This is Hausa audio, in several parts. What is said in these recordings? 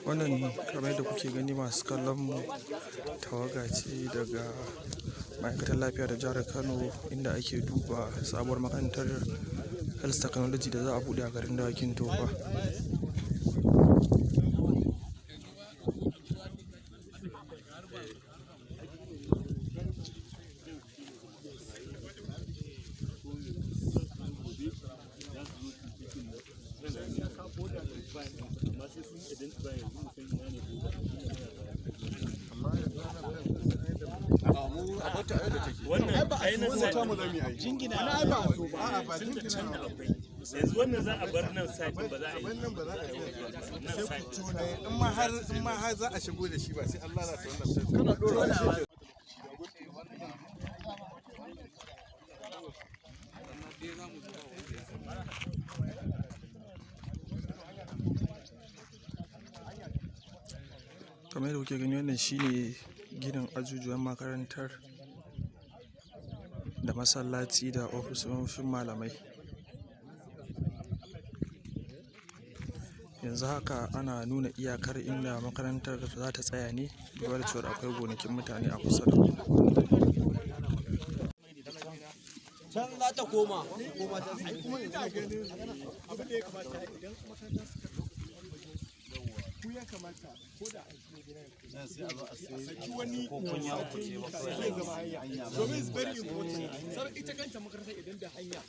Wannan kamar yadda kuke gani, masu kallon mu, tawaga ce daga ma'aikatar lafiya da jihar Kano, inda ake duba sabuwar makarantar health technology da za a buɗe a garin Dawakin Tofa. Wannan ainihin site Jingina ai ba so ba, a'a, ba tun da jingina. Can da akwai yanzu wannan, za a bar nan site ba za a yi Wannan ba za a yi nan site. In ma har za a shigo da shi, ba sai an lalata wannan. Kana dora shi. Kamar yadda kuke gani, wannan shine ginin ajujuwan makarantar da masallaci da ofisoshin malamai. Yanzu haka ana nuna iyakar inda makarantar za ta tsaya ne, duba da cewar akwai gonakin mutane a kusa da Can za ta koma. Kuma ina ganin abin da ya kamata, idan makaranta suka ku, ya kamata ko da an shigo gidan a saki wani zai zama hanya, domin it's very important. Saboda ita kanta makaranta, idan da hanya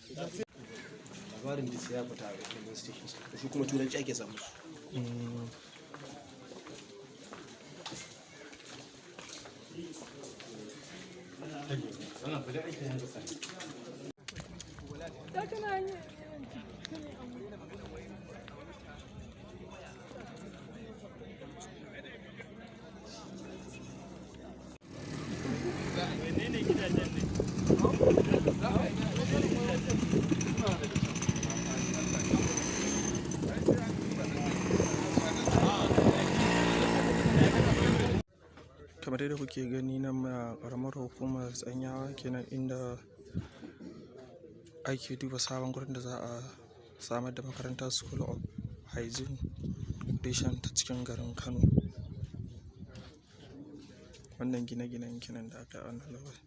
Labarin da sai ya fita a radio stations, shi kuma Turanci ake samu su. Menene gidajen ne? Kamar yadda kuke gani, nan ma ƙaramar hukumar Tsanyawa kenan, inda ake duba sabon gurin da za a samar da makarantar School of Hygiene reshen ta cikin garin Kano. Wannan gine-ginen kenan da aka yi a wannan lokaci.